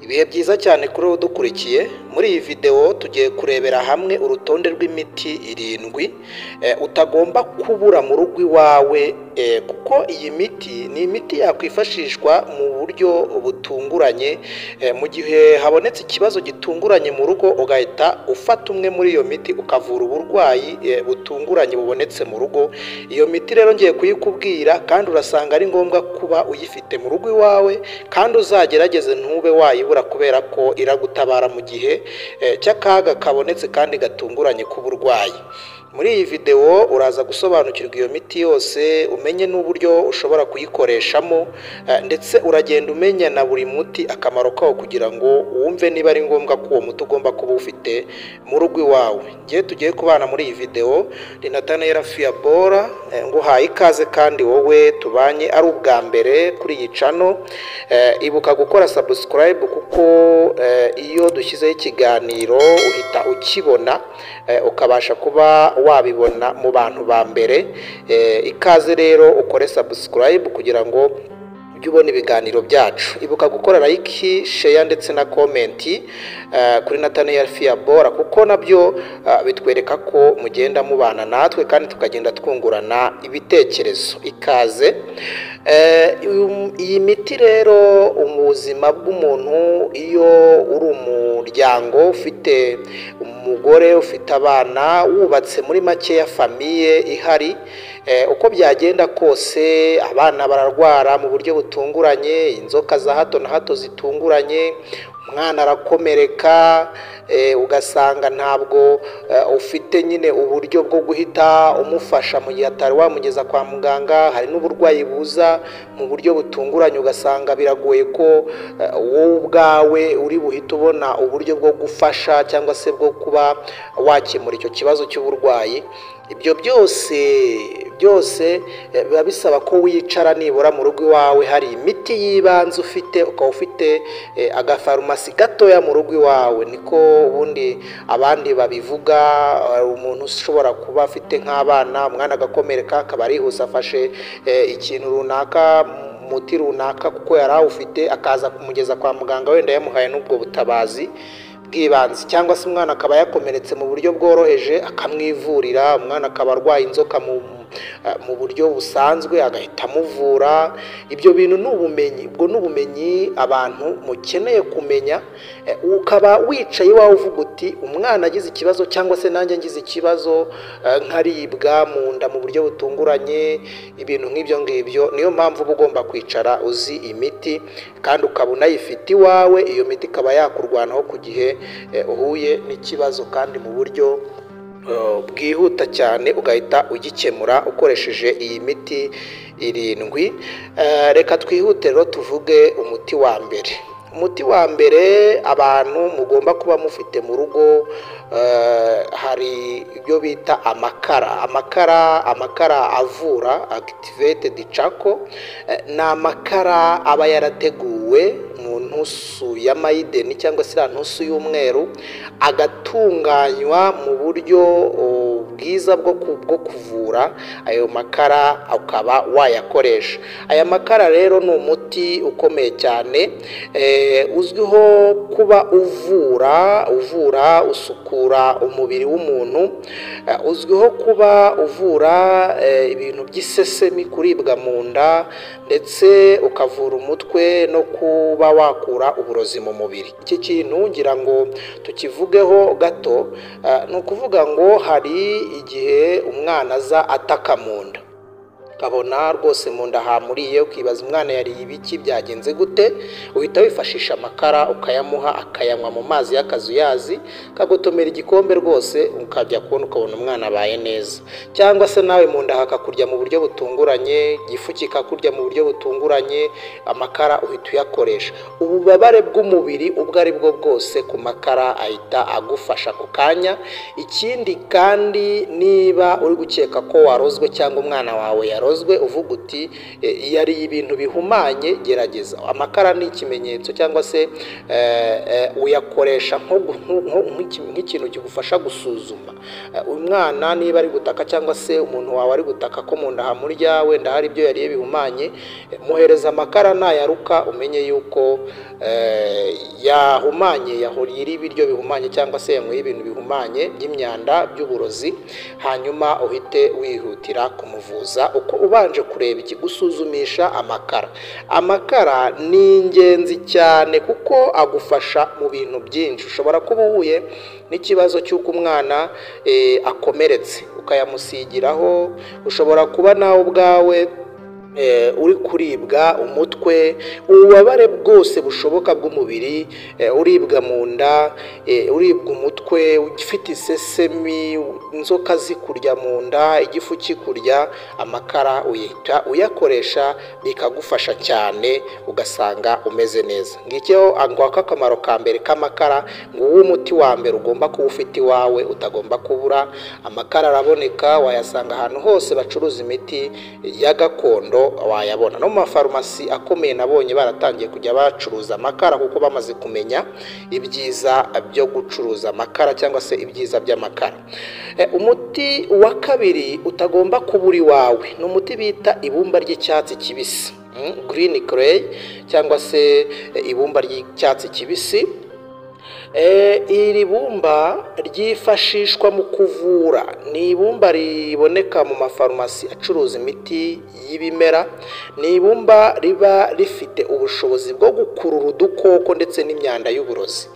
Ibihe byiza cyane kuri wowe udukurikiye. Muri iyi videwo tugiye kurebera hamwe urutonde rw'imiti 7 utagomba kubura mu rugo iwawe, kuko iyi miti ni imiti yakwifashishwa mu buryo butunguranye, mu gihe habonetse ikibazo gitunguranye mu rugo, ugahita ufata umwe muri iyo miti ukavura uburwayi butunguranye bubonetse mu rugo. Iyo miti rero ngiye kuyikubwira, kandi urasanga ari ngombwa kuba uyifite mu rugo iwawe, kandi uzagerageze ntube wayibura, kubera ko iragutabara mu gihe cy'akaga kabonetse kandi gatunguranye k'uburwayi. Muri iyi videwo uraza gusobanukirwa iyo miti yose, umenye n'uburyo ushobora kuyikoreshamo, ndetse uragenda umenya na buri muti akamaro kawo, kugira ngo wumve niba ari ngombwa ko uwo muti ugomba kuba ufite mu rugo iwawe. Ngiye tugiye kubana muri iyi videwo ni Nathaniel Fiabora, nguhaye ikaze, kandi wowe tubanye ari ubwa mbere kuri iyi channel, ibuka gukora subscribe, kuko iyo dushyizeho ikiganiro uhita ukibona, ukabasha kuba wabibona mu bantu ba mbere. Ikaze rero, ukore subscribe kugira ngo ujye ubona ibiganiro byacu. Ibuka gukora like, share ndetse na comment kuri Nathaniel Fiabora, kuko nabyo bitwereka ko mugenda mubana natwe kandi tukagenda twungurana ibitekerezo. Ikaze. Iyi miti rero, ubuzima bw'umuntu, iyo uri umuryango ufite umugore, ufite abana, wubatse, muri makeya famille ihari, uko byagenda kose abana bararwara mu buryo butunguranye, inzoka za hato na hato zitunguranye, umwana arakomereka, ugasanga ntabwo ufite nyine uburyo bwo guhita umufasha mu gihe atari wamugeza kwa muganga. Hari n'uburwayi buza mu buryo butunguranye, ugasanga biragoye ko wowe ubwawe uri buhite ubona uburyo bwo gufasha cyangwa se bwo kuba wakemura icyo kibazo cy'uburwayi. Ibyo byose byose biba bisaba ko wicara nibura mu rugo iwawe hari imiti y'ibanze ufite, ukaba ufite agafarumasi gatoya mu rugo iwawe. Niko ubundi abandi babivuga. Umuntu ushobora kuba afite nk'abana, umwana agakomereka, akaba arihuse afashe ikintu runaka, umuti runaka, kuko yari awufite, akaza kumugeza kwa muganga, wenda yamuhaye n'ubwo butabazi bw'ibanze, cyangwa se umwana akaba yakomeretse mu buryo bworoheje akamwivurira, umwana akaba arwaye inzoka mu buryo busanzwe agahita amuvura. Ibyo bintu ni ubumenyi, ubwo ni ubumenyi abantu mukeneye kumenya, ukaba wicaye iwawe uvuga uti: "Umwana agize ikibazo cyangwa se nanjye ngize ikibazo, nkaribwa mu nda mu buryo butunguranye," ibintu nk'ibyo ngibyo. Niyo mpamvu uba ugomba kwicara uzi imiti kandi ukaba unayifite iwawe. Iyo miti ikaba yakurwanaho ku gihe uhuye n'ikibazo, kandi mu buryo bwihuta cyane ugahita ugikemura ukoresheje iyi miti 7. Reka twihute rero tuvuge umuti wa mbere. Umuti wa mbere abantu mugomba kuba mufite mu rugo, hari ibyo bita amakara. Amakara avura, activated charcoal, ni amakara aba yarateguwe mu ntusu y'amayideni cyangwa se iriya ntusu y'umweru, agatunganywa mu buryo bwiza bwo kuvura. Ayo makara ukaba wayakoresha. Aya makara rero ni umuti ukomeye cyane, uzwiho kuba uvura, usukura umubiri w'umuntu, uzwiho kuba uvura ibintu by'isesemi, kuribwa mu nda, ndetse ukavura umutwe no kuba wakura uburozi mu mubiri. Iki kintu ngira ngo tukivugeho gato. Ni ukuvuga ngo hari igihe umwana aza ataka mu nda, ukabona rwose mu nda hamuriye, ukibaza umwana yariye ibiki, byagenze gute? Uhita wifashisha amakara ukayamuha, akayanywa mu mazi y'akazuyazi, kagotomera igikombe rwose, ukajya kubona ukabona umwana abaye neza. Cyangwa se nawe mu nda hakakurya mu buryo butunguranye, igifu kikakurya mu buryo butunguranye, amakara uhita uyakoresha. Ububabare bw'umubiri ubwo ari bwo bwose, ku makara ahita agufasha ako kanya. Ikindi kandi, niba uri gukeka ko warozwe cyangwa umwana wawe yarozwe, uvuga uti yariye ibintu bihumanye, gerageza amakara. Ni ikimenyetso cyangwa se uyakoresha nk'ikintu kigufasha gusuzuma umwana niba ari gutaka cyangwa se umuntu wawe ari gutaka ko mu nda hamurya, wenda hari ibyo yariye bihumanye, muhereza amakara, nayaruka umenye yuko yahumanye, yahuriye ibiryo bihumanye cyangwa se yanyweye ibintu bihumanye by'imyanda by'uburozi, hanyuma uhite wihutira kumuvuza uko ubanje kureba iki, gusuzumisha amakara. Amakara ni ingenzi cyane kuko agufasha mu bintu byinshi. Ushobora kuba uhuye n'ikibazo cy'uko umwana akomeretse ukayamusigiraho, ushobora kuba nawe ubwawe uri kuribwa umutwe, ububabare bwose bushoboka bw'umubiri, uribwa mu nda, uribwa umutwe, ufite isesemi, inzoka zikurya mu nda, igifu kikurya, amakara uyita uyakoresha bikagufasha cyane, ugasanga umeze neza. Ngicyo ngwako akamaro ka mbere k'amakara, nguwo umuti wa mbere ugomba kuba ufite iwawe utagomba kubura. Amakara araboneka, wayasanga ahantu hose bacuruza imiti ya gakondo wayabona. No mu mafarumasi akomeye nabonye baratangiye kujya bacuruza amakara, kuko bamaze kumenya ibyiza byo gucuruza amakara cyangwa se ibyiza by'amakara. Umuti wa kabiri utagomba kubura iwawe ni umuti bita ibumba ry'icyatsi kibisi, green clay cyangwa se ibumba ry'icyatsi kibisi. Iri bumba ryifashishwa mu kuvura, ni ibumba riboneka mu mafarumasi acuruza imiti y'ibimera, ni ibumba riba rifite ubushobozi bwo gukurura udukoko ndetse n'imyanda y'uburozi.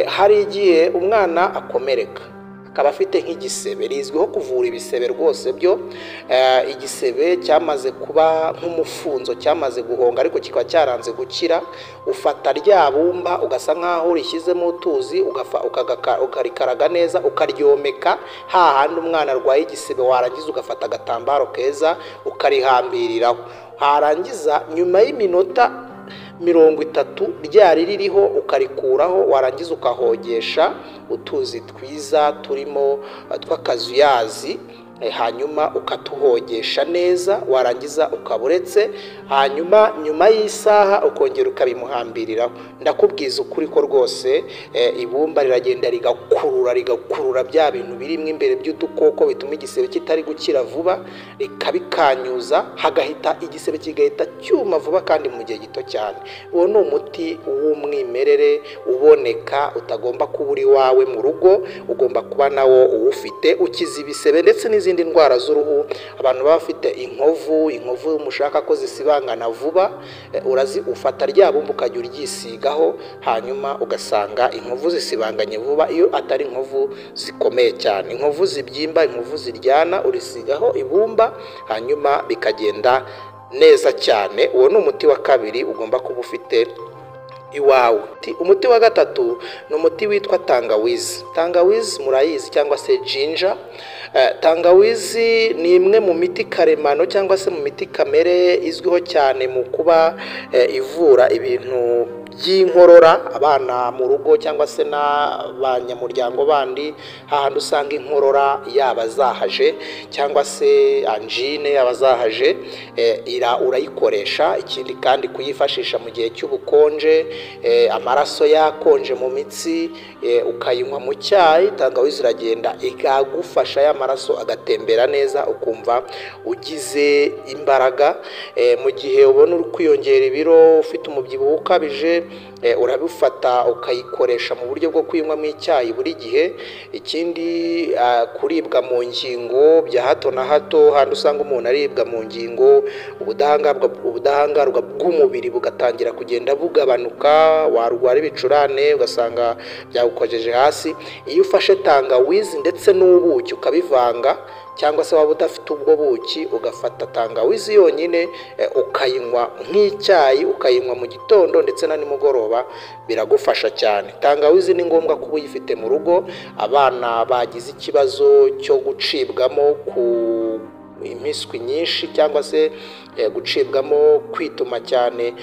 Hari igihe umwana akomereka akaba afite nk'igisebe, rizwiho kuvura ibisebe rwose byo, igisebe cyamaze kuba nk'umufunzo, cyamaze guhonga ariko kikaba cyaranze gukira, ufata rya bumba ugasa nkaho urishyizemo utuzi, ukarikaraga neza, ukaryomeka hahandi umwana arwaye igisebe, warangiza ugafata agatambaro keza ukarihambiriraho, harangiza nyuma y'iminota 30 ryari ririho ukarikuraho, warangiza ukahogesha utuzi twiza turimo tw'akazuyazi, hanyuma ukatuhogesha neza, warangiza ukaburetse, hanyuma nyuma y'isaha ukongera ukabimuhambiriraho. Ndakubwiza ukuri ko rwose ibumba riragenda rigakurura bya bintu birimo imbere by'udukoko bituma igisebe kitari gukira vuba, rikabikanyuza, hagahita igisebe kigahita cyuma vuba kandi mu gihe gito cyane. Uwo ni umuti w'umwimerere uboneka, utagomba kuba uri iwawe mu rugo, ugomba kuba nawo uwufite, ukiza ibisebe ndetse n'izindi ndwara z'uruhu. Abantu baba bafite inkovu mushaka ko zisibangana vuba, urazi ufata rya bumba ukajya uryisigaho, hanyuma ugasanga inkovu zisibanganye vuba, iyo atari inkovu zikomeye cyane. Inkovu zibyimba, inkovu ziryana, urisigaho ibumba hanyuma bikagenda neza cyane. Uwo ni umuti wa kabiri ugomba kuba ufite iwawe. Umuti wa gatatu ni umuti witwa tangawizi. Tangawizi murayizi cyangwa se ginger. Tangawizi ni imwe mu miti karemano cyangwa se mu miti kamere izwiho cyane mu kuba ivura ibintu by'inkorora, abana mu rugo cyangwa se n'abanyamuryango bandi, hahandi usanga inkorora yaba zahaje cyangwa se angine yaba zahaje, urayikoresha. Ikindi kandi kuyifashisha mu gihe cy'ubukonje, amaraso yakonje mu mitsi, ukayinywa mu cyayi, tangawizi iragenda ikagufasha ya maraso agatembera neza, ukumva ugize imbaraga. Mu gihe ubona uri kwiyongera ibiro, ufite umubyibuho ukabije, urabifata ukayikoresha mu buryo bwo kwinywamo icyayi buri gihe. Ikindi kuribwa mu ngingo bya hato na hato, handi usanga umuntu aribwa mu ngingo, ubudahangarwa bw'umubiri bugatangira kugenda bugabanuka, warwara ibicurane ugasanga byagukojeje hasi. Iyo ufashe tangawizi ndetse n'ubuki ukabivanga, cyangwa se waba udafite ubwo buki ugafata tangawizi yonyine ukayinywa nk'icyayi, ukayinywa mu gitondo ndetse na nimugoroba, biragufasha cyane. Tangawizi ni ngombwa kuba uyifite mu rugo. Abana bagize ikibazo cyo gucibwamo ku impiswi nyinshi cyangwa se gucibwamo kwituma cyane,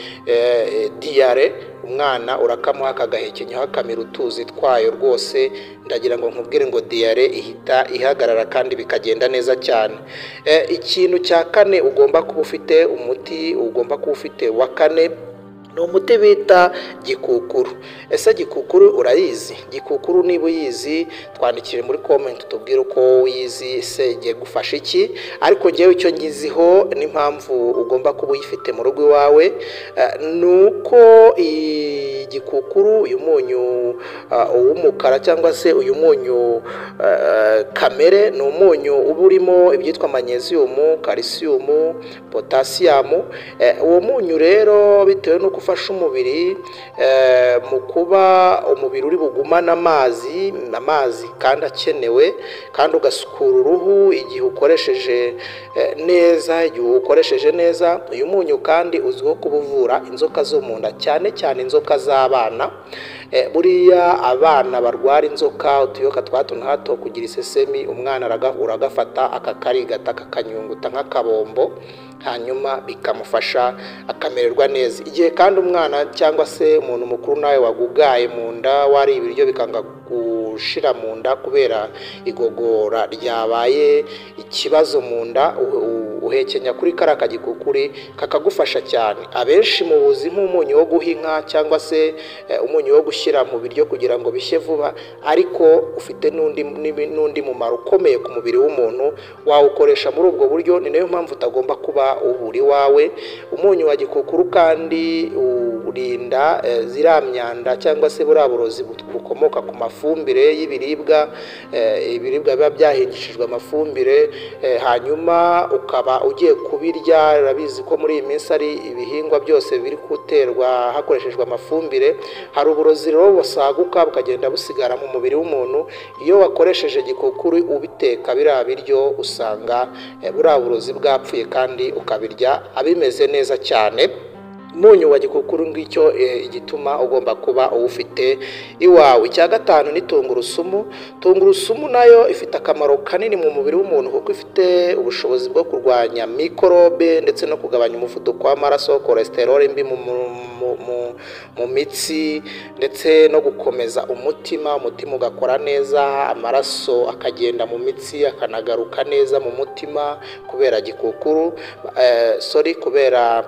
diyare, umwana urakamuha akagahekenyaho akamira utuzi twayo rwose, ndagira ngo nkubwire ngo diyare ihita ihagarara kandi bikagenda neza cyane. Ikintu cya kane ugomba kuba ufite, umuti ugomba kuba ufite wa kane, Ni umuti bita gikukuru. Ese gikukuru urayizi? Gikukuru niba uyizi twandikire muri comment tubwire uko uyizi, ese igiye gufasha iki? Ariko ngewe icyo ngiziho n'impamvu ugomba kuba uyifite mu rugo iwawe, ni uko igikukuru, uyu munyu w'umukara cyangwa se uyu munyu kamere, ni umunyu uba urimo ibyitwa magnesium, calcium, potassium. Uwo munyu rero bitewe n'uko ufasha umubiri mu kuba umubiri uri bugumane amazi, amazi kandi akenewe, kandi ugasukura uruhu igihe ukoresheje neza. Igihe ukoresheje neza uyu munyu kandi uzwiho kuba uvura inzoka zo mu nda, cyane cyane inzoka z'abana. Buriya abana barwara inzoka, utuyoka twa hato na hato, kugira isesemi, umwana uragafata akakarigata akakanyunguta nk'akabombo, hanyuma bikamufasha akamererwa neza. Igihe kandi umwana cyangwa se umuntu mukuru nawe wagugaye mu nda, wari ibiryo bikanga gushira mu nda kubera igogora ryabaye ikibazo mu nda, uhekenya kuri kariya kagikukuri kakagufasha cyane. Abenshi mubuzi nk'umunyu wo guha inka cyangwa se umunyu wo gushyira mu biryo kugira ngo bishye vuba, ariko ufite n'undi mumaro ukomeye ku mubiri w'umuntu, wawukoresha muri ubwo buryo. Ni nayo mpamvu utagomba kuba ubura iwawe. Umunyu wa gikukuru kandi urinda ziriya myanda cyangwa se buriya burozi bukomoka ku mafumbire y'ibiribwa, ibiribwa biba byahingishijwe amafumbire, hanyuma ukaba ugiye kubirya. Urabizi ko muri iyi minsi ari ibihingwa byose biri guterwa hakoreshejwe amafumbire, hari uburozi rero busaguka bukagenda busigara mu mubiri w'umuntu. Iyo wakoresheje gikukuru ubiteka biriya biryo, usanga buriya burozi bwapfuye kandi ukabirya abimeze neza cyane. Umunyu wa gikukuru ngicyo igituma ugomba kuba uwufite iwawe. Icya gatanu ni tungurusumu. Tungurusumu nayo ifite akamaro kanini mu mubiri w'umuntu, kuko ifite ubushobozi bwo kurwanya mikorobe ndetse no kugabanya umuvuduko w'amaraso, cholesterol mbi mu mitsi, ndetse no gukomeza umutima, umutima ugakora neza, amaraso akagenda mu mitsi akanagaruka neza mu mutima kubera gikukuru, sorry, kubera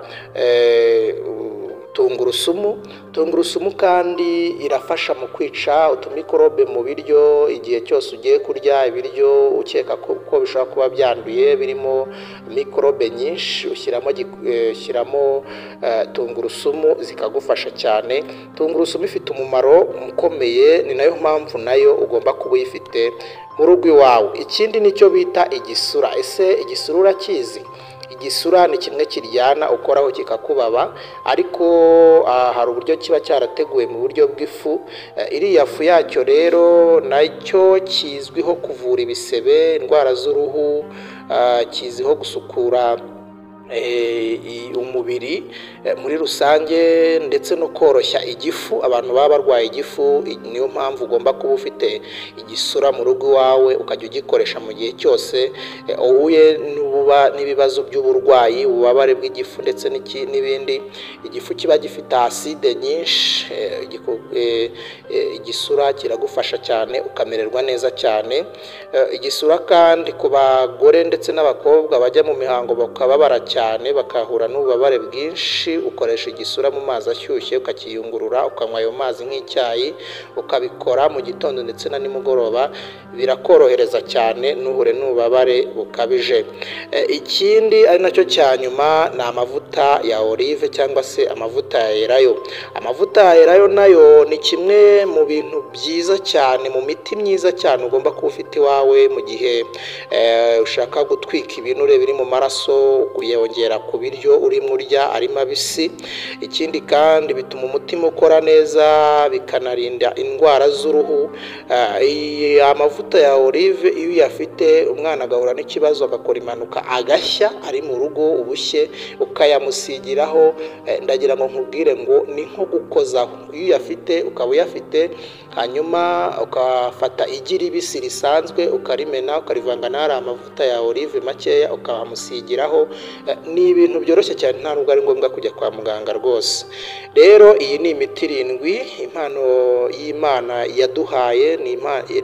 tungurusumu. Tungurusumu kandi irafasha mu kwica utumikorobe mu biryo. Igihe cyose ugiye kurya ibiryo ukeka ko bishobora kuba byanduye birimo mikorobe nyinshi, ushyiramo tungurusumu zikagufasha cyane. Tungurusumu ifite umumaro ukomeye, ni nayo mpamvu nayo ugomba kuba uyifite mu rugo iwawe. Ikindi nicyo bita igisura. Ese igisura urakizi? Igisura ni kimwe kiryana ukoraho kikakubaba, ariko hari uburyo kiba cyarateguwe mu buryo bw'ifu. Iriya fu yacyo rero nacyo kizwiho kuvura ibisebe, indwara z'uruhu, kizwiho gusukura umubiri muri rusange, ndetse no koroshya igifu. Abantu baba barwaye igifu, niyo mpamvu ugomba kuba ufite igisura mu rugo iwawe, ukajya ugikoresha mu gihe cyose uhuye n'ibibazo by'uburwayi, ububabare bw'igifu ndetse n'ibindi. Igifu kiba gifite aside nyinshi, igisura kiragufasha cyane ukamererwa neza cyane. Igisura kandi ku bagore ndetse n'abakobwa bajya mu mihango bakababara cyane, bakahura n'ububabare bwinshi, ukoresha igisura mu mazi ashyushye ukakiyungurura, ukanywa ayo mazi nk'icyayi, ukabikora mu gitondo ndetse na nimugoroba, birakorohereza cyane ntuhure n'ububabare bukabije. Ikindi ari nacyo cya nyuma ni amavuta ya olive cyangwa se amavuta ya elayo. Amavuta ya elayo nayo ni kimwe mu bintu byiza cyane, mu miti myiza cyane ugomba kuba ufite iwawe mu gihe ushaka gutwika ibinure biri mu maraso, kuyongera ku biryo urimo urya ari mabisi. Ikindi kandi bituma umutima ukora neza, bikanarinda indwara z'uruhu. Amavuta ya olive iyo uyafite, umwana agahura n'ikibazo agakora impanuka agashya ari mu rugo ubushye, ukayamusigiraho, ndagira ngo nkubwire ngo ni nko gukozaho. Iyo uyafite ukaba uyafite, hanyuma ukafata igi ribisi risanzwe ukarimena, ukarivanga n'ari amavuta ya olive makeya, ukahamusigiraho, ni ibintu byoroshye cyane, nta nubwo ari ngombwa kujya kwa muganga rwose. Rero iyi ni imiti irindwi impano y'Imana yaduhaye.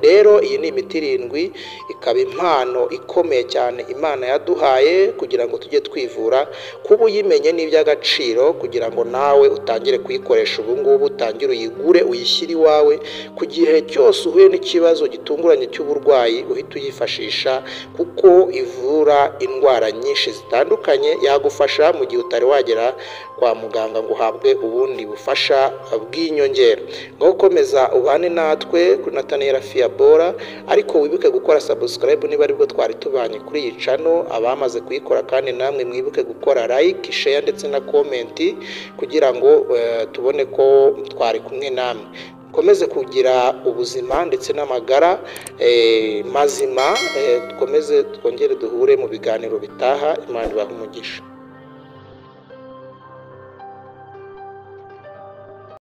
Rero iyi ni imiti irindwi, ikaba impano ikomeye cyane Imana yaduhaye. yaduhaye kugira ngo tujye twivura. Kuba uyimenye ni iby'agaciro kugira ngo nawe utangire kuyikoresha ubu ngubu, utangire uyigure uyishyire iwawe, ku gihe cyose uhuye n'ikibazo gitunguranye cy'uburwayi uhita uyifashisha, kuko ivura indwara nyinshi zitandukanye, yagufasha mu gihe utari wagera kwa muganga ngo uhabwe ubundi bufasha bw'inyongera. Ngaho komeza ubane natwe kuri Nathaniel Fiabora, ariko wibuke gukora subscribe niba aribwo twari tubanye kuri iyi channel, abamaze kuyikora kandi namwe mwibuke gukora like, share ndetse na comment kugira ngo tubone ko twari kumwe namwe. Mukomeze kugira ubuzima ndetse n'amagara mazima, dukomeze twongere duhure mu biganiro bitaha. Imana ibahe umugisha.